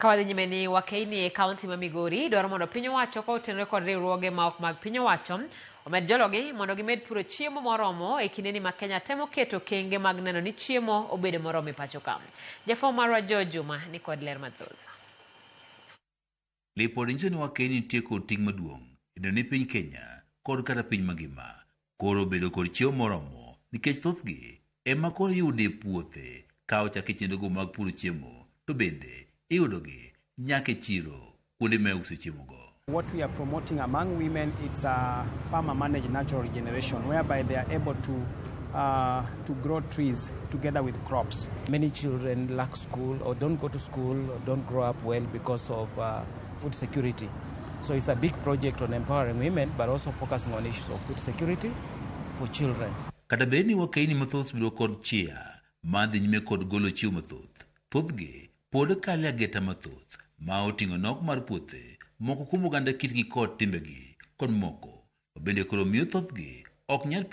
Ka wadhi nyime ni wakeini e kaunti ma Migori dwaro mondo piny owacho ka otenore kod riwruoge ma ok mag piny owacho omed jologi mondo gimed puro chiemo moromo e kindeni ma Kenya temo keto okenge mag neno ni chiemo obedo moromo e pacho ka. Jafwambo marwa George Juma ni kod ler mathoth. Lipode nyiso ni wakeini nitie kod ting' maduong' e neno ni piny Kenya kod kata piny mangima koro obedo kod chiemo moromo nikech thothgi ema koro iyudo e puothe ka ochak e chenrogo mag puro chiemo to bende iyudogi nyaka e chiro kuonde ma iuse chiemogo. What we are promoting among women, it's a farmer-managed natural regeneration, whereby they are able to grow trees together with crops. Many children lack school or don't go to school or don't grow up well because of food security. So it's a big project on empowering women, but also focusing on issues of food security for children. Kata bed ni wakeini mathoth bedo kod chia mar dhi nyime kod golo chiemo mathoth, thothgi pod kalo e ageta mathoth ma oting'o nok mar puothe, moko kuom oganda kitgi kod timbegi, kod moko ma bende koro miyo thothgi ok nyal puro.